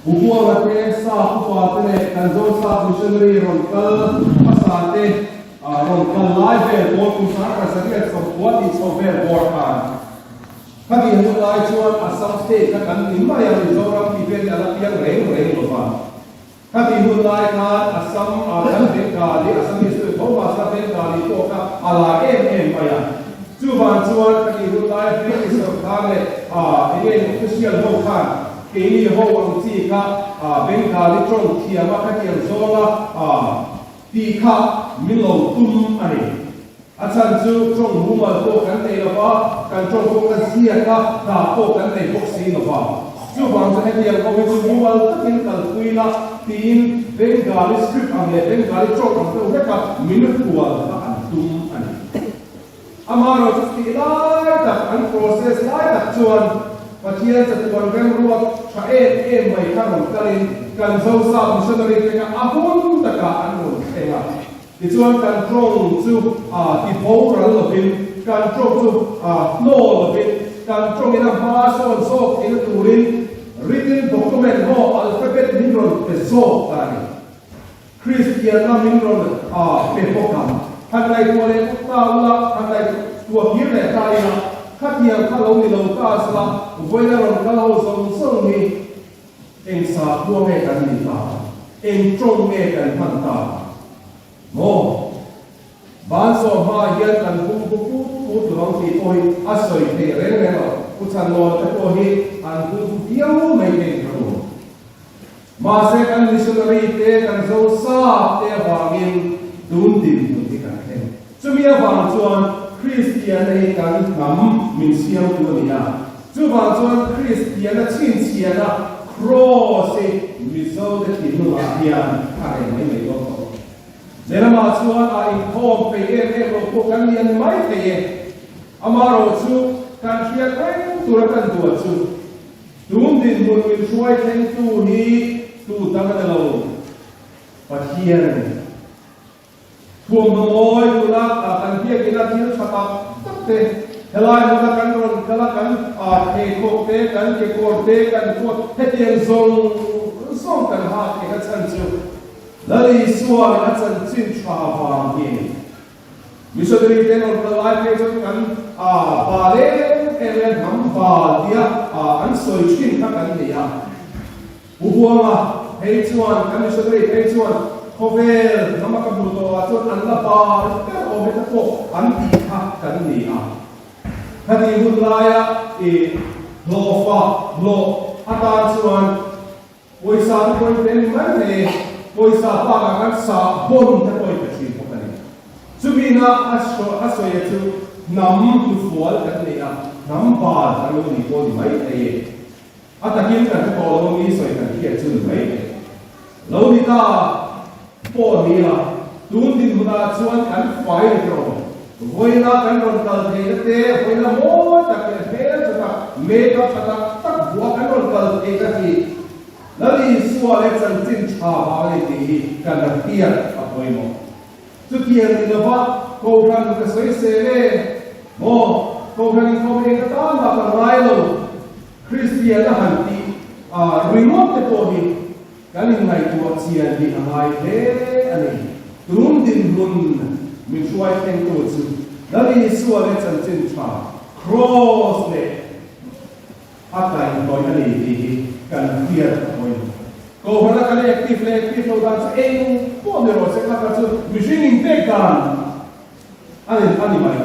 Pu Buanga te, Sap upa te leh kan Zosap Missionary rawn kal hmasa te rawn kal lai vel pawl kum sangkhat zariat sawmkua tih chho vel bawr khan khati hun lai chuan Assam State kha kan ni mai a, Mizoram tih vel hi a la piang reng reng lo va. Khati hun lai khan Assam ah kan Bengali, Assamese chu tho mahse Bengali pawh kha a lar em em mai a. Chuvang chuan khati hun laia British sorkar leh eng eng official ho khan keini ho ang chi kha Bengali tawng thiam a khatiang zawnga tih kha min lo tum a ni. A chhan chu tawng mumal pawh kan nei lo va, kan tawng pawh ka ziak a, hna pawh kan nei bawk si lo va. Chuvang chu hetiang ho hi chu mumal takin kalpui la tiin Bengali script ang leh Bengali tawng ang deuh hleka min hual kha an tum a ni. Amaherawhchu chutih lai tak, an process lai tak chuan Pathian chatuan remruat tha em em mai kha rawn kalin kan Zosap missionary te kha a hun takah an rawn thleng a. Tichuan kan tawng chu a ti boral lovin, kan tawng chu a hnaw lovin, kan tawngin a hma sawn zawk theihna turin written document maw alphabet min rawn pe zawk ta a ni. Kristianna min rawn pe bawk ang. Han ngaihtuah leh bawk ta ula, han ngaihtuah kir leh ta ila, khatiang kha lo ni lo ta sela, vawiina rawn kal ho zawng zawng hi Eng sakhua nge kan nih ta? Eng tawng nge kan hman ta? Maw? Bansawm hmaah hian kan hung bu put put lo ang tih pawh hi a sawi theih reng reng lo. Pu Chhanlawn te pawh hi an hung bu viau mai thei ka hmu. Mahse kan missionary te, kan Zosap te avangin tun dinhmun hi kan thleng. Chumi avang chuan Kristiana hi kan hnam min siamtu a ni a. Chuvang chuan Kristiana chhinchhiahna Kraws hi Mizote thinlungah hian a reng mai mai dawn tawh. Lehlamah chuan a inkhawm peih em em lo pawh kan ni a ni mai thei e. Amaherawh chu kan hriat reng tura kan duah chu tun dinhmun min hruai thlengtu hi tu dang a ni lo, Pathian a ni. Thuamhnaw mawi tuna kan biakina thil tha tak tak te, helai hmuna kan rawn kal a, kan pheikhawk te, kan kekawr te, kan coat hetiang zawng zawng kan ha thei kha chhan chu Lal Isua leh a chanchin tha vang hi a ni. Missionary te rawn kal lai phei chuan kan bal em em leh hnam bal tia an sawi thin kha kan nei a. Pu Buanga phei chuan, kan missionary phei chuan khawvel hnama ka hmuh tawhah chuan an la bar ber awm heta pawh an tih kha kan ni a. Khati hun laia i hlawhfa hlawh atan chuan pawisa te pawhin pe ni mai thei e, pawisa bakah kan sa bon te pawhin pe thin bawk a ni. Chumina a sawi chu hnam hnufual kan nei a, hnam bar kan lo ni pawh ni mai thei e. A takin kan hre tawh lo mi sawi kan hriat chu ni mai e. Lo ni ta pawh ni a, tun dinhmunah chuan kan fai ni tawh. Vawiina kan rawn kal theihna te, vawiina mawi tak leh hmel tha tak, makeup tha tak tak buah kan rawn kal theihna hi Lal Isua leh chanchin tha vang a ni tih hi kan la hriat a pawimawh. Chutiang ni lova Kohhran ka sawi sel e, maw Kohhran inkhawm eng atan mah ka ngai lo. Kristian a han tih a ringawt te pawh hi kan inngaihtuah chian hi a ngai hle a ni. Tun dinhmun min hruai thlengtu chu Lal Isua leh chanchin tha Kraws leh a kaihhnawih a ni tih hi kan hriat a pawimawh. Kohhran a kan active leh active lo dan chu eng pawh ni rawh se kha kha chu mihring inpek dan A ni, a ni mai.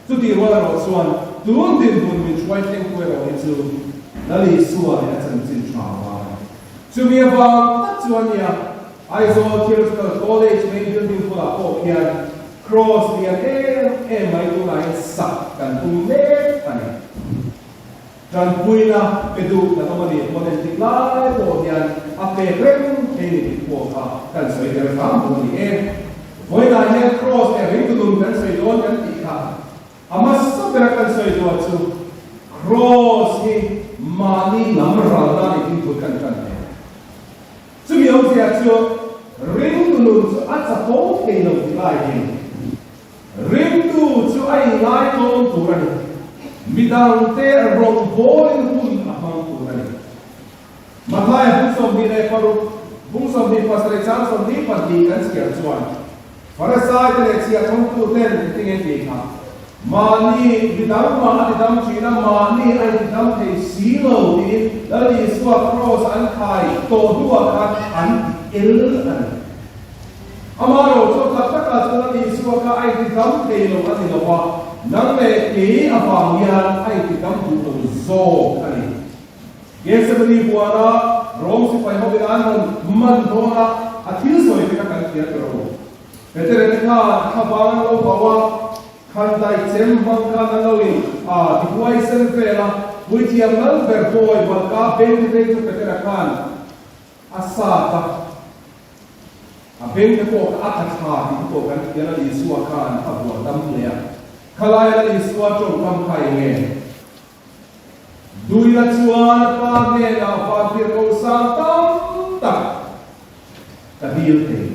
Chutih rual erawh chuan tun dinhmun min hruai thlengtu erawh hi chu Lal Isua leh a chanchin tha vang a ni. Chumi avang tak chuan nia Aizawl Theological College main building bulah pawh khian Cross lian em em mai tunah hian sak kan tum mek a ni. Tanpuina pe duh kan awm a nih pawn entik lai pawh hian a pek reng thei ni tih pawh kha kan sawi tel hram dawn a ni e. Vawiinah hian Kraws leh ringtudun kan sawi dawn kan tih kha a hmasa bera kan sawi duah chu Kraws hi mahni lam ralna ni tih thu kan tan hle. Chumi awmzia chu ringtunun chu a chapo thei lo tih laiin Ringtu chu a inngaitlawm tur a ni. Midangte rawngbawlin hun a hmang tur a ni. Mathaia bung 26, bung 27 chang 22 kan chhiar chuan Farisai te leh chhiahthawngtu ten engtin nge tih kha? Mahni midang mah a tidam thin a, mahni a intidam thei si lo tiin Lal Isua kraws an khai tawh hnuah khan an ti el a ni. Amaherawh chu tak takah chuan Lal Isua kha a intidam thei lo a ni lo a, nang leh kei avang hian a intidam duh lo zawk a ni. Gethsemane huana Rom sipai hovin an rawn man dawn a, a thil sawi te kha kan hria ta ro. Petere te khan a thlavang an lo hau a, khan dai chem hmang khan an lo in a tihuai sen vel a, puithiam lal ber bawi Malka beng te phei chu Petera khan a sat a, a beng te pawh kha a tla thla tih te pawh kan hria Lal Isua khan a vuah dam hle a, khalai Lal Isua tawngkam kha eng nge? Duina chuan a pa hnenah vantirhkoh sang tam tak ka dil thei.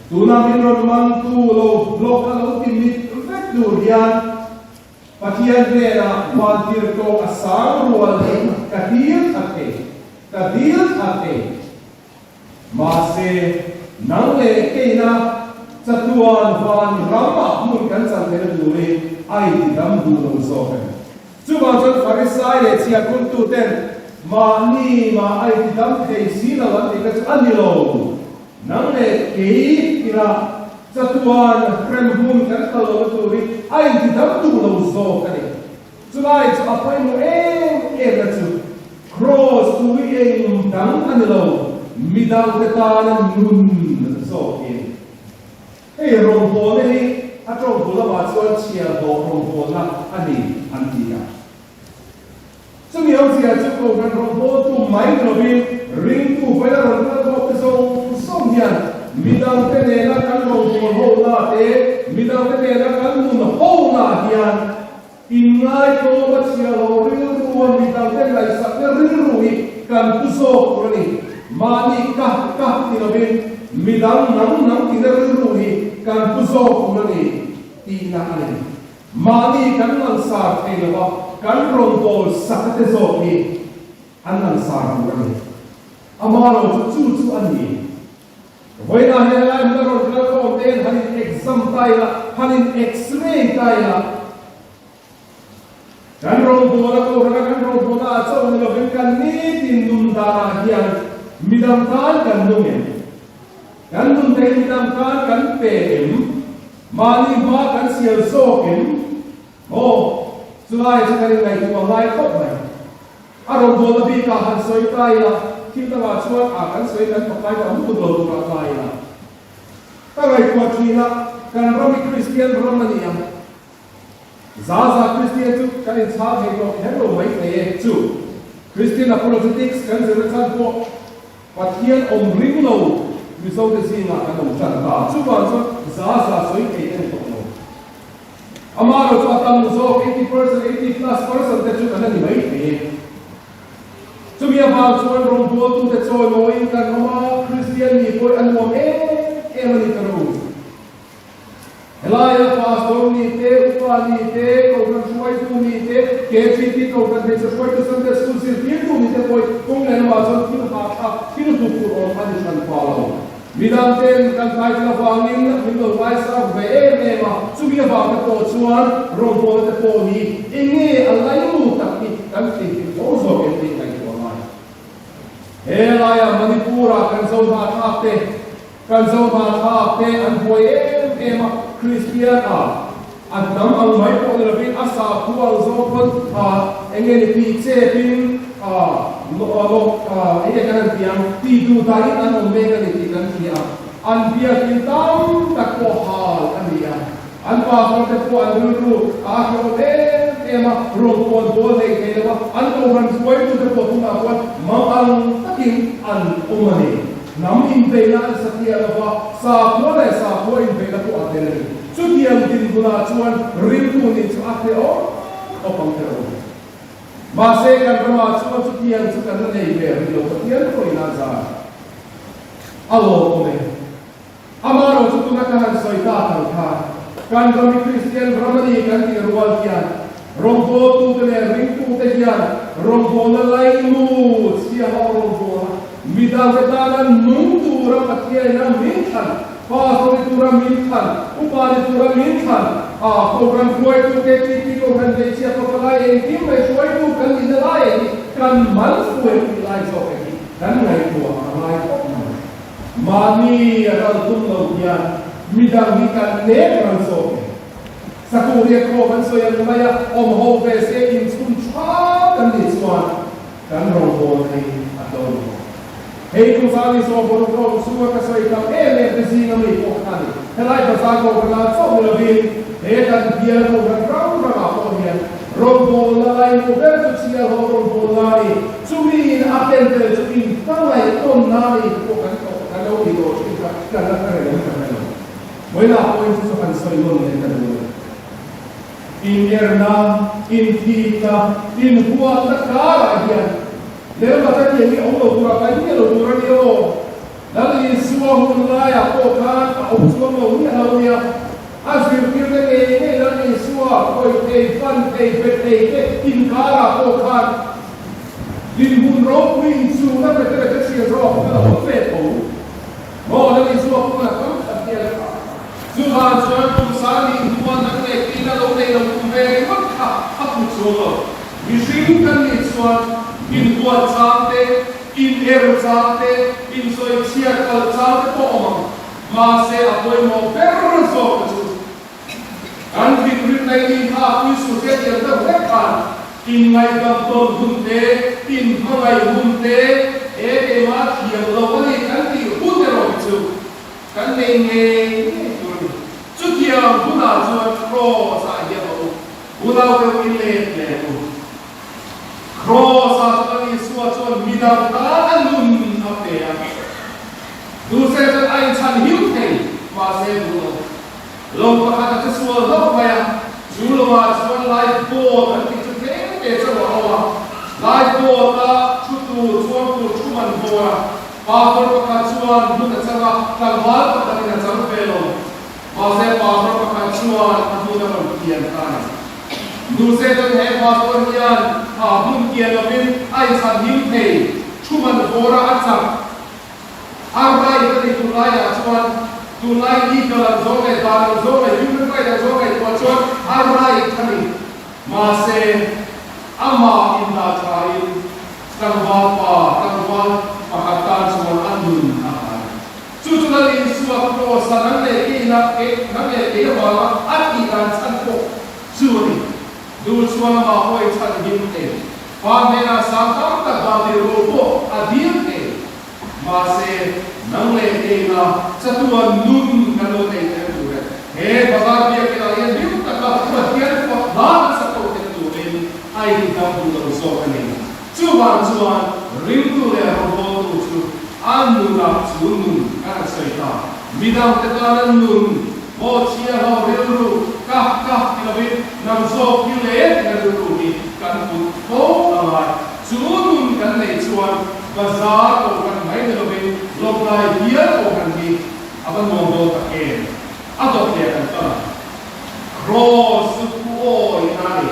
Tuna min rawn mantu lo block a lo ti mit vek tur hian Pathian hnenah vantirhkoh a sang rual hi ka dil thla thei, ka dil thla thei. Mahse, nang leh keina chatuan van ramah hmun kan chan theihna turin a intidam duh lo zawk a ni. Chuvang chuan Farisai leh chhiahkhumtuten mahni mah a intidam thei si lo an tih kha chu a ni lo. Nang leh kei ila chatuan hrem hmun kan kal lohna turin a intidam duh lo zawk a ni. Chulai chu a pawimawh em em na chu Kraws tui eng dang a ni lo, midangte tana nun zawk hi a ni. Hei rawngbawlna hi a tawng bu lamah chuan chhiarhlawh rawngbawlna a ni an ti a. Chumi awmzia chu Kohhran rawngbawltu mai ni lovin ringtu vaila rawn kal khawp te zawng zawng hian midangte nena kan rawngbawlho na te, midangte nena kan nun ho na hian Inngaitawm a chhia lo rilru a midangte ngaihsakna rilru hi kan pu zawk tur a ni. Mahni ka ka ti lovin midang nang nang tina rilru hi kan pu zawk tur a ni tihna a ni. Mahni kan langsar thei lova kan rawn bawl sak te zawk hi an langsar tur a ni. Amaherawhchu chu chu a ni. Vawiinah hian lai hmun a rawn kal khawm te hian han in exam ta ila, han in x-ray ta ila, kan rawngbawlna Kohhrana kan rawngbawlna ah chauh ni lovin kan nitin nun danah hian midang tan kan nung em? Kan nun te hi midang tan kan pe em? Mahni hma kan sial zawk em? Aw, chulai chu kan inngaihtuah ngai khawp mai. A rawngbawlna bikah han sawi ta ila, thil dangah chuan a kan sawi kan pakai ta lutuk lo turah ta ila. Ka ngaihtuah thin a, kan ram hi Kristian ram a ni ang. Za za Kristian chu kan inchhal thei tawh kher lo mai thei e. Chu Kristian apologetics kan zirna chhan pawh Pathian awm ring lo Mizote zingah kan awm tan ta. Chuvang chuan za za sawi thei ka ni tawh lo. Amaherawh chu a tam zawk 80%, 80 plus percent te chu kan la ni mai thei e. Chumi avang chuan rawngbawltute chawimawiin kan awm a, Kristian mi pawh a nuam em em a ni ka ru. Helaia pastor ni te, upa ni te, kohhran hruaitu ni te, KGT kohhran hmeichhe hruaitu Sunday School zirtirtu ni te pawhin kawng leh lamah chuan thil hahthlak, thil hlu tur awm a ni hran pah lo. Midang ten kan title avangin min lo ngaisang ve em em a, chumi avang te pawh chuan rawngbawlna te pawh hi enge a laimu tak hi kan theihnghilh fo zawk em tih ngaihtuah ngai. He laia Manipur-ah kan zo hnahthlak te, kan zo hnahthlak te an buai em em a, Kristian a a hnam ang mai pawh ni lovin a sakhua ang zawng pawn a enge ni tih chepin a enge kan han ti ang tih duh dahin an awm mek a ni tih kan hria a, an biakin tam tak pawh hal a ni a, an pastor te pawh an rilru a hrehawm em em a, rawn pawn bawl hlei thei lo a, an kohhran hruaitu te pawh tunah chuan mang ang takin an awm a ni. Hnam inbeihna an sa thiah lo va, sakhua leh sakhua inbeihna pawh a tel a ni. Chutiang dinhmunah chuan rilru nih chu a hrehawm khawp ang teh u. Mahse, kan ramah chuan chutiang chu kan la nei ve rih lo, Pathian pawhin a zar a lawm awm e. Amaherawh chu tuna ka han sawi ta ang khan, kan ram hi Kristian ram a ni kan tih rual hian rawngbawltute leh ringtute hian rawngbawlna laimu chhiaha rawngbawlna. Midangte tana nung tura Pathianin a min thlan, pastor ni tura min thlan, upa ni tura min thlan, a kohhran hruaitu KTP kohhran hmeichhia fapa lai engkim mai hruaitu kan nihna laiah hi kan mal fuai tih lai zawk hi kan ngaihtuah a ngai khawp mai. Mahni a ral tum lo hian midang hi kan nek ran zawk e. Sakawr riak pawh kan sawi ang mai a, awm ho ve se inchhun tha kan nih chuan kan rawngbâwl hi a tlo lo. Hei chu Zani zawh bawrh rawh chunga ka sawi tam em em te zinga mi pawh kha a ni. Helai bazar kohhranah chauh ni lovin he kan bial kohhran hrang hrangah pawh hian rawngbâwlna laimu ber chu chhiahhlawh rawngbâwlna a ni. Chumiin a ken tel chu inhmangaihtawnna a ni pawh kan tawh kan lo ti tawh thin kha kan la hre reng ka hre lo. Vawilah pawhin chu chu han sawi nawn leh ka duh lo. Ingerna, inthikna, inhuatna karah hian Lerma ka tiang hi awm lo tura kan nge lo tur a ni aw. Lal Isua hun laiah pawh khan a awm chuang lo miah lo nia. A zirtirte ngei ngei Lal Isua khawih thei, fan thei, pe thei te inkarah pawh khan dinhmun ropui inchhungna pe te leh te thian zawk a la awm ve tho. Maw Lal Isua pawn a tam khat hial a. Chuvang chuan kum sang nih hnuah nang leh tiin a lo nei lo tum ve ringawt kha a put chuang lo. Mihring kan nih chuan inhuat chang te, in er chang te, insawi chhiat palh chang te pawh awm ang. Mahse a pawimawh ber zawk te chu kan thinrim nei nih kha a pui su che tiang deuh hlek khan inngaihdam tawn hun te, inhmangaih hun te, he keimah thiam lo a ni kan tih hun erawh hi chu Kan nei ngei ngei tur a ni. Chutiang hunah chuan Cross-ah hian a awm. Unau deuh i let leh u. Cross-ah chuan Isua chuan midang tan a nun a pe a. Duhse chuan a inchhan him thei, mahse duh lo. Lo pakhat a che sual hlauh mai a, chu lovah chuan life boat an tih chu tlem te chauh a ho a. Life boat-a thu tur chuang tur thu man bawr a. Pastor pakhat chuan hmun a chang a, tlangval pakhatin a chang ve lo. Mahse pastor pakhat chuan a hmun a rawn kian ta a ni. Nuse chuan he pastor hian a hmun kian lovin a inchhan him thei, thu man vawra a chak. A right a ni tunlaiah chuan, tunlai legal ang zawng leh dan ang zawng leh human right ang zawng ngaihtuah chuan a right a ni. Mahse amah indah thain Tlangval pa, tlangval pakhat tan chuan a nun a hlan. Chu chu Lal Isua Kraws-a nang leh keina, ke, nang leh kei avanga a thih dan chhan pawh chu a ni. Dul chuan amah hawi chhan him thei. Pa hnenah sang tam tak vantir ro pawh a dil thei. Mahse, nang leh keina chatuan nun kan lo nei thei tur e. He bazar biakinah hian hlim taka Pathian fak hla kan sak ho theihna turin a inham duh lo zawk a ni. Chuvang chuan ringtu leh rawngbawltu chu a nunah chu nun kan han sawi ta. Midangte tana nun maw chhia ho rilru kah kah ti lovin nang zawk hi leh tina rilru hi kan put fo a ngai. Chu nun kan neih chuan bazar kohhran mai ni lovin lawmlai hial kohhran hi a va nuam dawn tak em? A dawt leh kan kal ang. Kraws chu thu awi na a ni.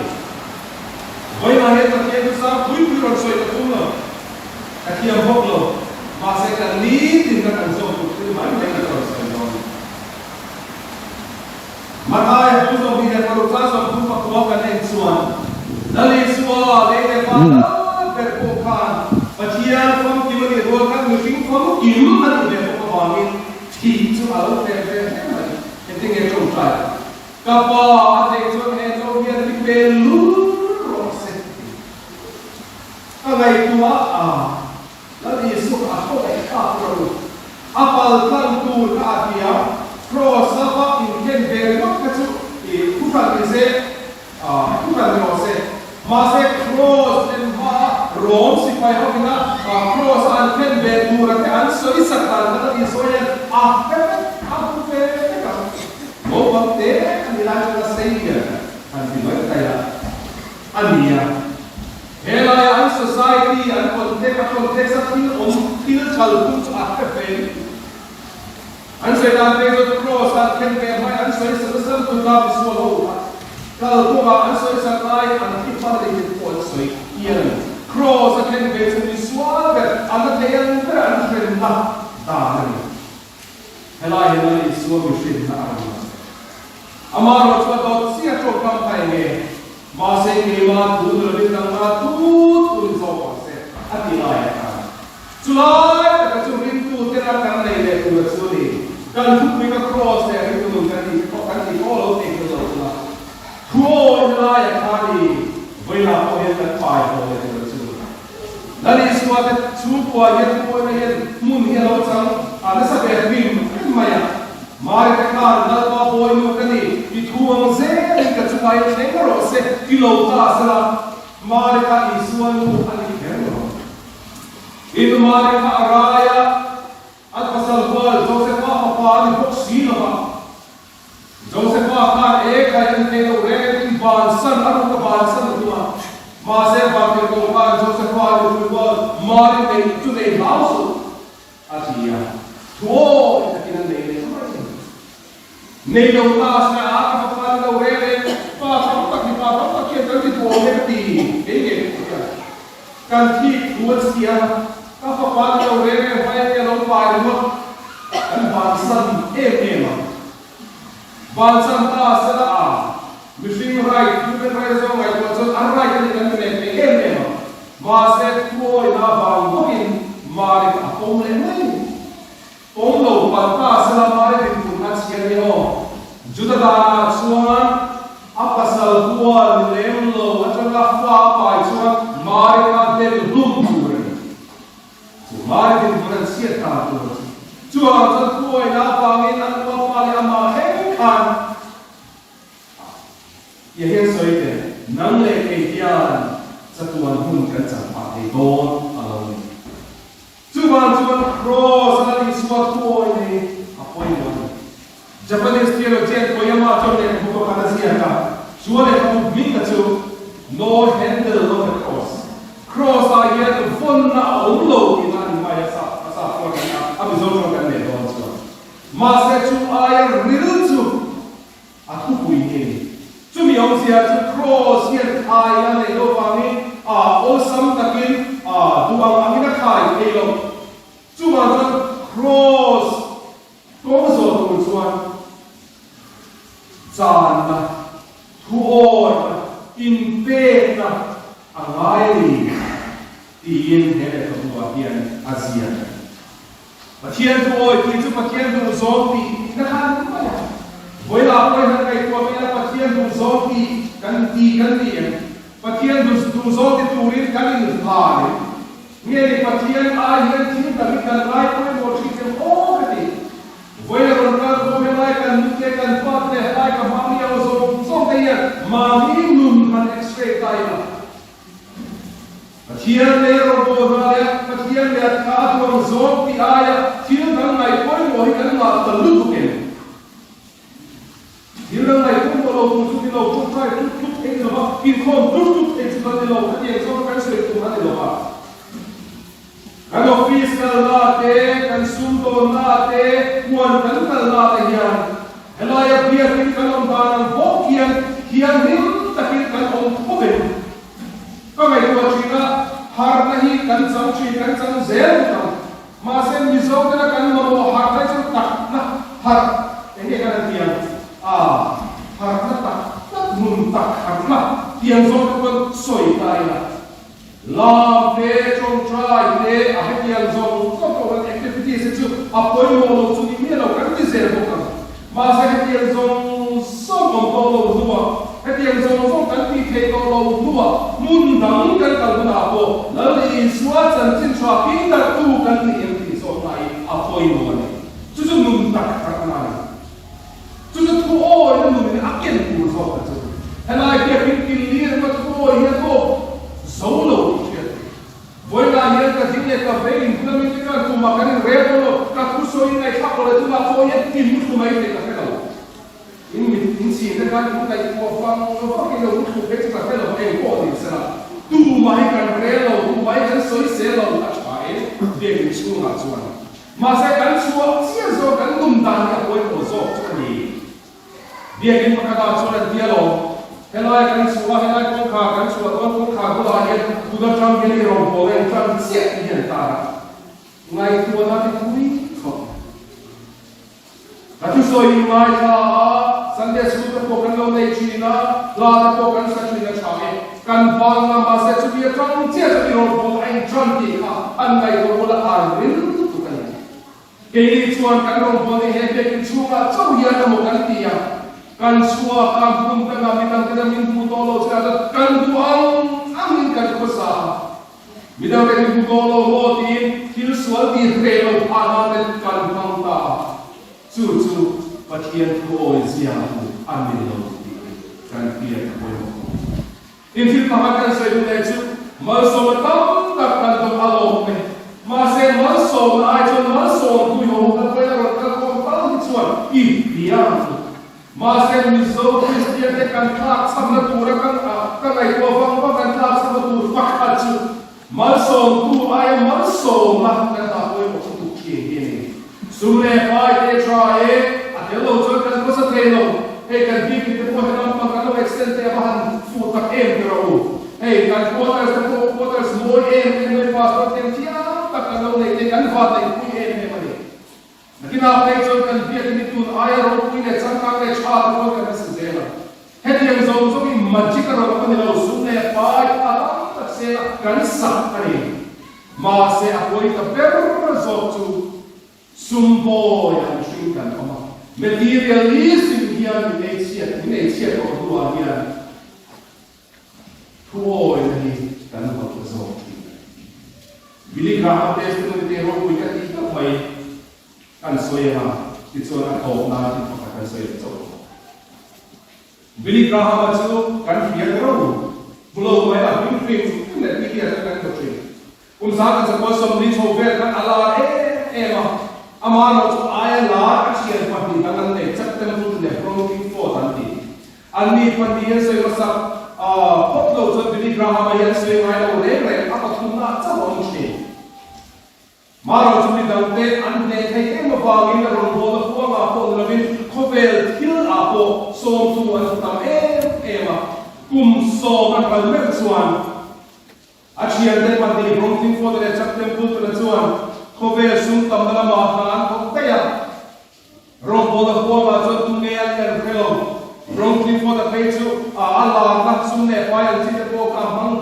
Vawiinah hian Pathian chu sang pui pui rawn sawi ka tum lo. Ka thiam bawk lo. Mahse ka nitin ka kan zawk tur thil mai mai ka rawn sawi dawn. Mathai a pu zawk hi leh paruk chang 30 pakua kan en chuan Lal Isua lei leh pa tal ber pawh khan Pathian famkim a nih rual khan mihring famkim a nih ve bawk avangin thih chu a lo hreh ve hle mai. Engtin nge tawngtai? Ka pa a theih chuan he zo hian mi pe lul rawh se ti. Ka ngaihtuah a, Lal Isua kha a thaw leh thlak rawh u. A pal tlang tur kha a ti a, Kraws lama inkhen ve ringawt kha chu i thuhran ni se, thuhran ni rawh se. Mahse Kraws en hmaa Rom sipai hovina Kraws a an khen ve tura te an sawi sak dan kha Lal Isua hian a hre vek, a hmu ve vek ang. Naupang te a ni lai chuan a sei lian han ti mai thei a, a ni a. He laia an society, an context, a context a thil awm, thil chal phung chu a hre ve lutuk. An sawi dan phei chuan Kraws ah khen ve hmai an sawi sa nasa lutuk a, misual ho kha kal kawngah an sawi sak lai an thi hman a ni tih pawh an sawi hial a ni. Kraws a khen ve chu misual ber a la thei ang ber an hremna dan a ni. Helai hian Lal Isua mihrinna a rawn lang. Amaherawh chu a dawt chiah tawngkam kha eng nge? Mahse keimah thu ni lovin nangmah thu thu ni zawk ang se a ti laiah khan chulai taka chu ringtu tena kan nei leh tura chu ni. Kan thupui ka kraws leh ringtu nun kan tih kan tih pawh lo thei thil lo chunga thu awih laiah khan i vawilah pawh hian kan pai haw leh tura chu ni. Lal Isua te chhungkua hian thuawihna hian hmun hi a lo chang a nasa ve hrim hrim mai a. Mari te khan Lalpa bawinu ka ni, i thu ang zelin ka chungah i thleng rawh se ti lo ta sela, Mari kha Isua nu a ni kher lo. Tin, Mari kha a rai a, a pasal hual Josefa fapa a ni bawk si lo va. Josefa khan e khai an thei lo reng in bansan a ruk a bansan a tum a, mahse Vantirhkoh khan Josefa ni pui kual Mari neih chu nei hlau suh a ti a, thuawi takin an nei leh mai a ni. Nei lo ta se a ka fapa ni lo reng reng pa tam tak hi pa tam tak hian kan ti duh awm e ka ti kei ngei pawh hian kan thik thu a chhia ka fapa ni lo reng reng vai enge lo pai ringawt kan bansan em em a. Bansan ta sela a, mihring right, human right zawng ngaihtuah chuan an right a ni kan ti leh thei em em a. Mahse thuawina vang bawkin Mari kha a pawm leh mai. Pawm lo palh ta sela Mari dinhmun kha chhiar ni aw. Juda danah chuan a pasal hual ni lem lo atanga fa a pai chuan Mari kha den hlum tur a ni. Chu Mari dinhmun an chhiat ta tur chu. Chuvang chuan thuawina avangin an uapa leh amah thleng khan Tia hian sawi teh, nang leh kei hian chatuan hun kan chang phah thei dawn a lo ni. Chuvang chuan Kraws a Isua thuawi nei a pawimawh a ni. Japanese theologian Koyama chuan lehkhabu pakhat a ziak a, chu a lehkhabu hming kha chu No Handle on the Cross, Kraws ah hian vawnna a awm lo tihna a ni mai a, a sa chuan kan a Mizo tawng kan nei dawn chuan. Mahse chu aia ril chu A thupui hi a ni. Chumi awmzia chu Kraws hian khai a neih loh vangin a awlsam takin a duh ang angin a khai thei lo. Chuvang chuan Kraws kawng zawh tur chuan channa, thuawihna, inpekna a ngai a ni tiin he lehkhabu-ah hian a ziak a ni. Pathian thu awi tih chu Pathian duh zawng tih na kha a ni mai a. Vawilah pawhin han ngaihtuah mai ila Pathian duh zawng tih kan ti kan ni em? Pathian duh duh zawng ti turin kan inhlan em? Nge ni Pathian ai hian thil dang hi kan ngai pawimawh thin em aw ka ti. Vawilah rawn kal khawm helai kan nute kan pa te leh helai ka hmang ni aw zawng zawng te hian mahni nun han x-ray ta ila. Pathian leh rawngbawl hna leh Pathian leh a tha a tuang zawng tih aia thil dang ngaih pawimawh hi kan ngah ta lutuk em? Thil dang ngaih pawimawh lo tur chu ni lo, ṭawngṭai tlut tlut thei ni lova, inkhawm tlut tlut thei chu kan ni lo, khatiang zawng kan sawi tur a ni lova. Kan office kalna te, kan sumdawnna te, huan kan kalna te hian helaia biakin kan awm dan ang bawk hian thianghlim takin kan awm tho em? Ka ngaihtuah thin a, harhna hi kan chang thin, kan chang zel bawk ang. Mahse Mizo tena kan mamawh harhna hi chu takna harh eng nge kan han ti ang? Aa, harhna tak tak, nun tak harhna tiang zawng te pawn sawi ta ila. Lam te, tawngtai te, a hetiang zawng zawng pawh kan activities te chu a pawimawh lo chu ni miah lo kan ti zel bawk ang. Mahse hetiang zawng zawng awm tawh lo hnuah, hetiang zawng zawng kan tih theih tawh lo hnuah hmun dang kan kal hunah pawh Lal Isua chanchin tha pingdarhtu kan ni em tih zawk na hi a pawimawh a ni. Chu chu nun tak tak na a ni. Chu chu thu awina nunin a ken tur zawk a chu. Helai biakin Killi ringa thu awi hi a tawp zo lo tih hriat theih. Vawiinah hian ka ding leh ka vei in bula mite chuan tumah kan inrel dawn lo, ka thusawi in ngaihthlak lo leh tunah pawh hian in mu thlu mai thei ka hre lo. In mit in chhin te khan in ngaihtuah vang vak in lo mu thlu phei chu ka hre lo, eng pawh ni sela tumah hi kan rel lo, tumah hi kan sawi sel lo a tha e biakin chhungah chuan. Mahse kan chhuah chiah zawk kan nun dan hi a pawimawh zawk chu a ni. Biakin pakhatah chuan an ti alawm. Helai kan chhuah a, helai kawngkhar kan chhuah dawn kawngkhar bulah hian tun atang hian i rawngbâwl a inṭan chiah tih hi an tar a. Ngaihtuahna ti thui khawp. Ka thusawi in ngaithla a, Sunday School te pawh kan lo nei thin a, hla te pawh kan sa thin a tha e. Kan vang nga mahse chumi atang chiah chuan i rawngbâwl a inṭan tih kha an ngaihtuah bula a ril lutuk a ni. Keini chuan kan rawngbâwl hi he biakinn chhungah chauh hian emaw kan ti a, kan chhuak a, hmun dangah midang tena min hmu tawh lo chinah chuan kan duh ang angin kan khawsa a, midang te min hmu tawh lo maw tiin thil sual tih hreh lo phah nan te kan hmang ta a, chu chu Pathian thu awizia chu a ni lo tih hi kan hriat a pawimawh khawp. Tin, thil pakhat kan sawi duh leh chu malsawmna tam tak kan dawng a lawm mai. Mahse, malsawmna ai chuan malsawm tui ho kan vawiin a rawn kal khawm tal hi chuan i hria ang chu. Mahse, Mizo Kristian te kan tlak chhamna tura kan ka ngaihtuah vang vang kan tlak chhamna tur pakhat chu malsawmtu aia malsawmna kan dah pawimawh chu tuk thin hi a ni. Sum leh pai te tha e, a tel lo chuan kan hmasa thei lo. Hei kan bik te pawh helam pang kan lo extend te a va han fuh tak em ti rawh u. Hei kan quarters te pawh quarters mawi em em mai pastor them thiam tak kan lo nei te kan van neih pui em em a ni. Nakinah phei chuan kan biakin hi tun aia ropui leh changkang leh tha te pawh kan hmasa zel ang. Hetiang zawng zawng hi magic a rawn awm a ni lo, sum leh pai a tam tak sela kan sak a ni. Mahse a pawi ta ber zawk chu sum bawi an hring kan awm a, materialism hian min ei chhiat min ei chhiat tawh hnuah hian thuawina hi kan hawt ta zawk thin a ni. Billy Graham testimony te ropui ka tih tak mai kan sawi anga tichuan a tawp nan thil pakhat kan sawi leh chauh bawk. Billy Graham-a chu kan hria ta ro. Hmu lo mai a hming hrim hrim leh TV ah chuan kan hmu thin. Kum zan kan chakua 40 chho vel khan a lar em em a. Amah erawh chu aia lar a thian pahnih dang an nei, Chuck Templeton leh Bronwyn Ford an ti. Anni pahnih an sawi hmasak phawt lo chuan Billy Graham-a hi an sawi ngai lo reng reng, a pathumna ah chauh a awm thin. Mara chu midangte an hneh theih em avangin a rawngbawlna huangah pawh ni lovin khawvel thil ah pawh sawmtu an hmu tam em em a. Kum 10 an kal meuh chuan a thiante pahnih Bronfin Ford leh Chuck Templeton-a chuan khawvel sum tamna lamah hna an thawk daih a. Rawngbawlna huangah chuan tunge an en hre lo. Rawng Clifford-a phei chu a a larna sum leh pai ang chi te pawh kha a hmang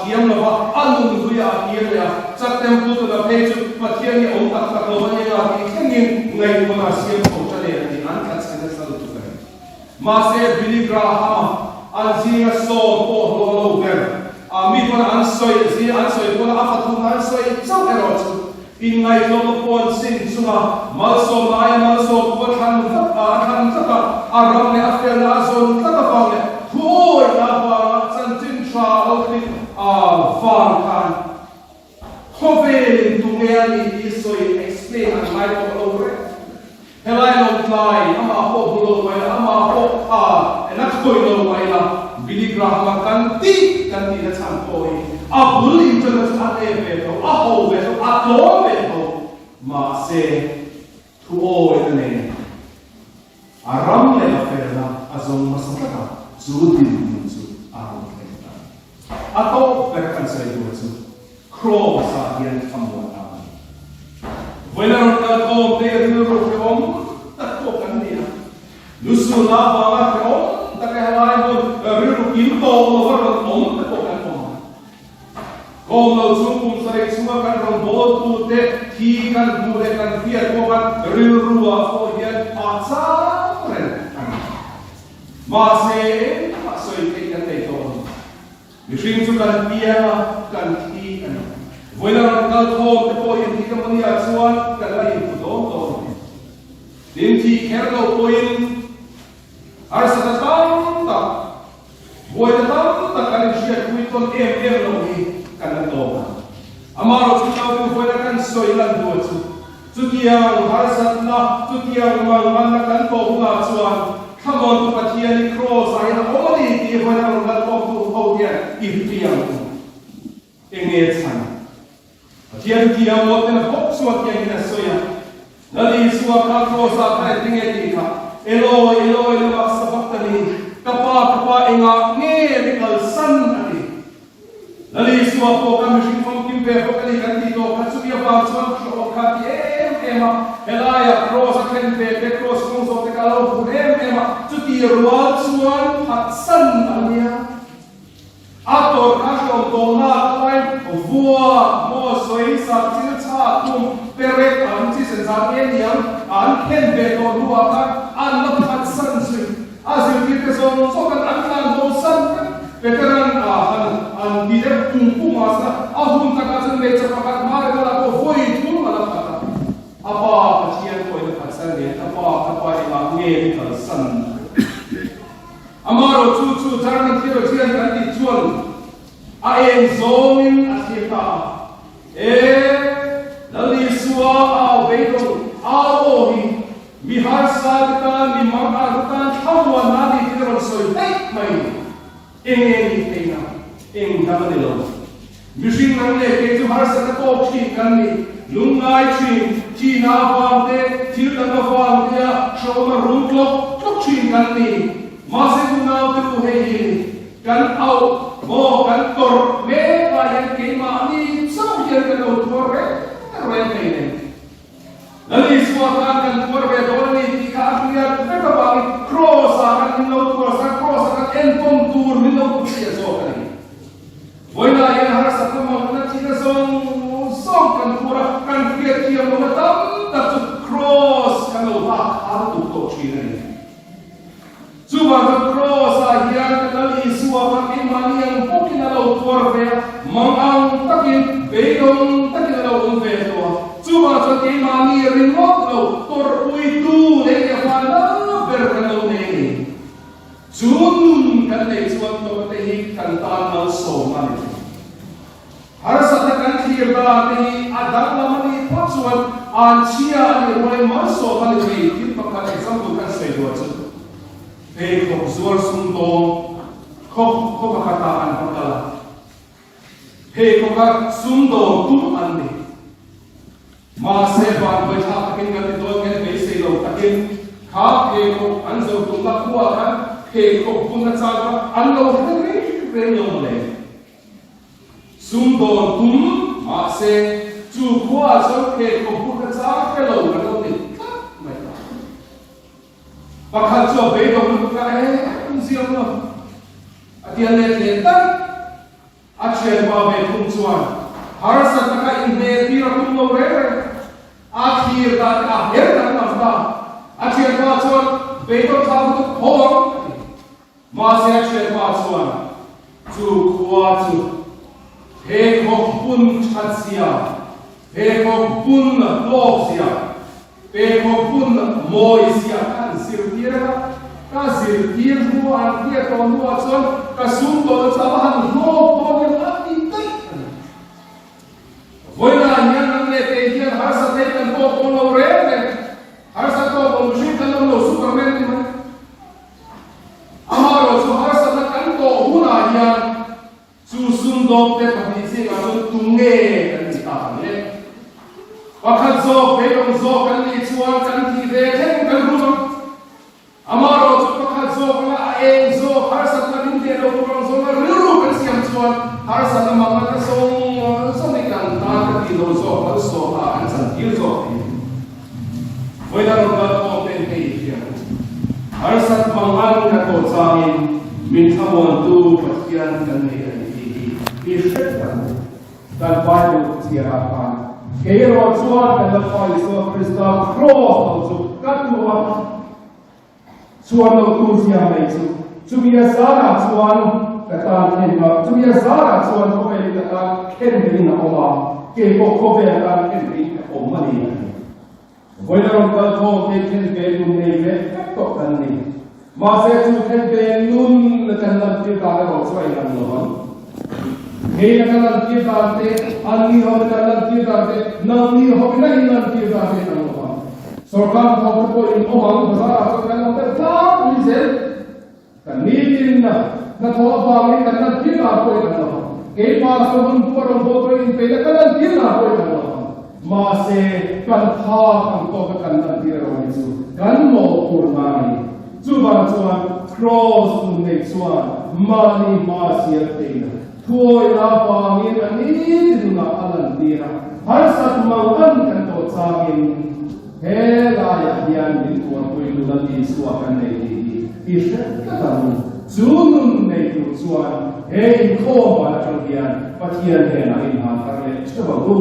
thiam lo va, a nun hluiah a kir leh a. Chuck Templeton-a phei chu Pathian hi a awm tak tak lo a nia tih thlengin ngaihtuahna a siam chho ta leh a ni. An tla chhe nasa lutuk a ni. Mahse, Billy Graham-a an zinga sawm pawh hlawh lo ber a mi pawn an sawi zing an sawi pawn a fathumna an sawi chauh erawh chu Inngaihtlawm a puan sin chunga malsawm laia malsawm khua thlan vat a, a thlan tlat a, a ram leh a felna a zawn tlat avang leh thuawihna avanga chanchin tha a lo thlen a vang khan khawvelin tunge a nih tih sawi explain an ngai tawh lo reng. Helai lo tlai, amah pawh hmu lo mai la, amah pawh a la khawi lo mai la, Billy Graham-a kan tih kan tihna chhan pawh hi a bul inṭanna chu a nep ve tho, a ho ve tho, a tlawm ve tho, mahse thu awina nen a ram leh a felna a zawng hmasa tlat a, chu dinhmun chu a rawn thleng ta a ni. A tawp ber kan sawi tur chu Kraws-ah hian thlamuan a ni. Vawiin a rawn kal khawm te rilru hrehawm tak pawh kan ni a. Lusun avanga hrehawm tak leh helai hmun rilru kim tawh lova rawn awm te pawh kan awm a. Kawm lo chung kum sarih chhunga kan rawn bawltu te thi kan hmuh leh kan hriat pawh khan rilru-ah pawh hian a chang reng a ni. Mahse, engmah sawi theih kan nei tawh lo. Mihring chu kan piang a, kan thi a ni. Vawiin a rawn kal khawm te pawh in thik emaw nia chuan kan la inhmu dawn tawh lo. Tin, thih kher lo pawhin harsatna tam tak, buaina tam tak kan inhriatpui tawn em em lo hi kan la tawk ang. Amaherawhchu Tlautu vawiina kan sawi lan duah chu, Chutiang harsatna, chutiang malmanna kan tawp hunah chuan Thlamuantu Pathian i Kraws ah hian a awm a ni tih vawiin a rawn lalkhawmtu ho hian i hriang u. Enge chhan? Pathian thiam maw ten a bawk chuan tiang hian a sawi a, Lal Isua kha Kraws ah kha engtinge tih kha? Eloi, Eloi lama sabachthani? Ka Pa, ka Pa, engah nge mi kalsan? a ti. Lal Isua pawh kha mihring famkim ve bawk a ni kan tih tawh kha chumi avang chuan hrehawm kha a ti em em a, helaia kraws a thlen ve te, kraws kawng zawh te kha a lo vur em em a, chuti rual chuan phatsan a nia. A tawrh kha hrehawm tawhna a tlai vua, maw, sawi, sak, chil, chhak, khum, perek, an chi sen zat nge niang an khen ve tawh hnuah khan an la phatsan zui. A zirtirte zawng zawng an an tlan bo san vek. Veteran ah han an ti deuh pung pung a sa. A hun takah chuan hmeichhe pakhat hma reng a la pawh vawi thum a la khat a. A pa Pathian pawhin a khat san nen, Ka pa, ka pa engah nge i kalsan? Amaherawh chu chu German theologian kan tih chuan a eng zawngin a thlir ta a. E, Lal Isua a au beidawng au aw hi Mi harsa te tan, mi mangan te tan thlamuan a ni tih a rawn sawi daih mai. Eng nge nih theihna? Eng dang a ni lo. Mihring nang leh kei chu harsatna tawk thin kan ni. Lungngai thin, thihna avang te, thil dang avang te a hrehawm a rum tlawk tlawk thin kan ni. Mahse unau te u hei hi kan auh maw kan tawrh mek lai hian keimahni chauh hian kan lo tuar reng reng thei nen. Lal Isua khan kan tuar ve dawn a ni tih kha a hriat vek avangin Kraws-ah khan min lo tuar sa, Kraws-ah khan enkawn tur min lo hria zawk a ni. Vawiinah hian harsatna mawlhna thihna zawng zawng kan tuar a, kan hriat thiam lohna tam tak chu Kraws kan lo hak har tuk tawh thin a ni. Chuvang chuan Kraws-ah hian ka Lal Isua kha keimahni ang bawkin a lo tuar ve a, mangang takin, beidawng takin a lo awm ve tawh a. Chuvang chuan keimahni ringawt lo tawrhpuitu lei leh hma lal ber kan lo nei a ni. Chu nun kan neih chuan tawrhte hi kan tan malsawm a ni thei. Harsatna kan thlir dan te hi a danglam a nih phawt chuan an chhia a nih rualin malsawm a ni thei. Thil pakhat example kan sawi duah chu pheikhawk zuar sumdawng khaw khaw pakhatah an va kal a, pheikhawka sumdawng tum an ni. Mahse vanduai thlak takin kan ti dawn nge beisei lo takin kha pheikhawk an zo tumna khuaah khan pheikhawk bunna chang kha an lo hre reng reng lo mawle. Sumdawn tum mahse chu khuaah chuan pheikhawk bur kha chang hre lo kan lo ni tlat mai ta. Pakhat chu a beidawng lutuk a, Eng ziak lo a ti a let leh daih. A thianpa ve thung chuan harsatna kha inhne tir a tum lo reng reng. A thlir dan te a her danglam ta. A thianpa chuan beidawng thlak lutuk haw ang a ti. Mahse a thianpa chuan chu khua chu pheikhawk bun that zia, pheikhawk bun hlawk zia, pheikhawk bun mawi zia kha an zirtir a, ka zirtir hnu an hriat tawh hnuah chuan ka sum tawhna chu a va han hlawk dawn em a ti daih a ni. Vawiinah hian nang leh kei hian harsa thei kan tawk dawn lo reng reng, harsa tawk awm hrim kan awm lo Superman ni mai. Amaherawh chu harsatna kan tawh hunah hian chu sumdawngte pahnih zingah chuan tu nge kan ni ta ang le? Pakhat zawk, beidawng zawk kan nih chuan kan thih ve thleng kan rum ang. Amaherawh chu pakhat zawk anga a eng zawk harsatna min hneh lo tur ang zawnga rilru kan siam chuan harsatna makna ka zawng zawng hi kan tan ka tih lo zawk malsawmna ah kan chantir zawk thei. Vawiin a rawn kal khawm te hei i hria ang. Harsat mangan ka tawh changin min thlamuantu Pathian kan nei a ni tih hi i hre tak ang. Kan Bible chhiarah khan kei erawh chuan kan Lalpa Isua Krista Kraws lo chu ka duh a, chuan lo tur zia mai chu chumi a zarah chuan ka tan khen a, chumi a zarah chuan khawvelin ka tan khen vein a awm a, kei pawh khawvel tan khen vein ka awm a ni a ti. Vawiin a rawn kal khawm te khen ve nun nei ve vek tawh kan ni. Mahse chu khen ve nun kan lantir dan erawh chu a inang lo ang. Hei a kan lantir dan te, anni ho kan lantir dan te, nangni ho in a in lantir dan te inang lo ang. Sorkar hnathawk te pawh in awm ang, bazar ah chuan kan awm deuh tlangpui zel. Kan nitin hnathawh avangin kan lantir dan pawh inang lo ang. Keimah chuan hun pawh rawn bawl pawhin inpeihna ka lantir dan pawh inang lo ang. Mahse, kan phak ang tawka kan lantir erawh hi chu kan mawhphurhna a ni. Chuvang chuan. Kraws nun nei chuan mahni hma a sial thei lo. Thuawina avangin a nitin nunah a lantir a, harsat mang an kan tawh changin he laiah hian min tuarpui tu Lal Isua kan nei tih hi i hre tlat ang u. Chu nun nei tur chuan he inkhawm van atang hian Pathian hnenah inhlan thar leh theuh ang u.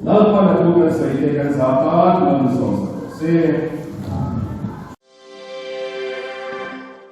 Lalpan a thu kan sawi te kan zah tan lo ni zawk zawk rawh se.